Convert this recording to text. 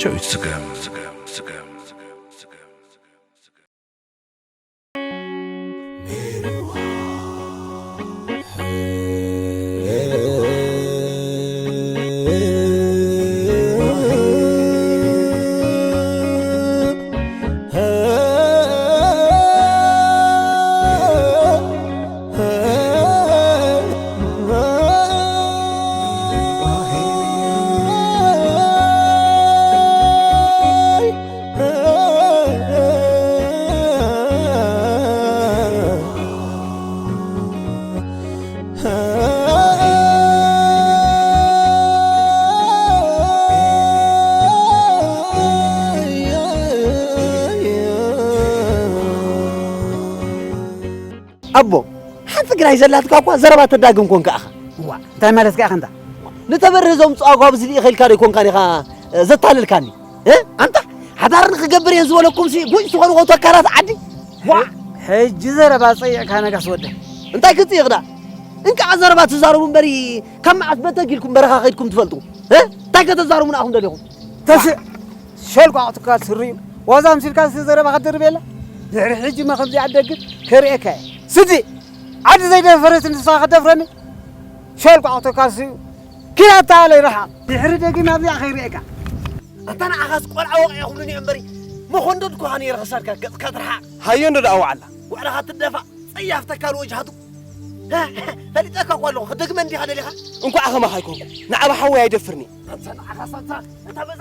ሸዊት ስገም። ኣቦ፣ ሓንቲ ግራይ ዘላትካ እኳ ዘረባ ተዳግም ኮንካ ኢኻ። ዋ፣ እንታይ ማለትካ ኢኻ እንታ? ንተበርህ ዘምጽኦ ኣጓብዝ ልኢኸ ኢልካ ዶ ኣይኮንካን ኢኻ፣ እ፣ ዘታለልካኒ? እ? ኣንታ፣ ሓዳር ንኽገብር እየን ዝበለኩምሲ፣ ጉጅ ዝኾኑ ተካላት ዓዲ። ዋ! ሕጂ ዘረባ ጸይቕካ ነጋስ ወደይ። እንታይ ክጽይቕ ደኣ? እንቃዕ ዘረባ ትዛረቡ እምበሪ፣ ካብ መዓስ በተግ ኢልኩም በረኻ ከይድኩም ትፈልጡ? እ? እንታይ ከተዛርቡና ኢኹም ደሊኹም? ተስ-፣ ሸልቋቕ ትካል ስሪ እዩ። ዋዛ ኣምሲልካ ሲ ዘረባ ክትድርብ የለ። ድሕሪ ሕጂ መ ከምዚ ኣደግም ከርእየካ እየ። ስዲ፣ ዓዲ ዘይደፈረት ንስኻ ክትደፍረኒ? ሸልቋቕ ትካል ስሪ እዩ። ኪድ ኣተኣለይ ርሓቕ። ድሕሪ ደጊም ኣብዚኣ ከይርእየካ። ኣታ ንዓኻስ ቆልዓ ወቕዐ ይኹምሉኒ እምበሪ፣ መኾንዶ ድኳኻ ነይረ ክሳድካ ገጽካ ትርሓቕ። ሃዮ እንዶ ደኣ ወዓላ። ውዕለኻ ትደፋእ፣ ጸያፍ ተካል ወጅሃቱ። ፈሊጠካ እኮ ኣለኹ፣ ክደግመ እንዲኻ ደሊኻ? እንኳዕ ከማኻ ኣይኮንኩ፣ ንዓባ ሓወይ ኣይደፍርኒ። ኣንተ ንዓኻስ ኣንተ፣ እንተ በዛ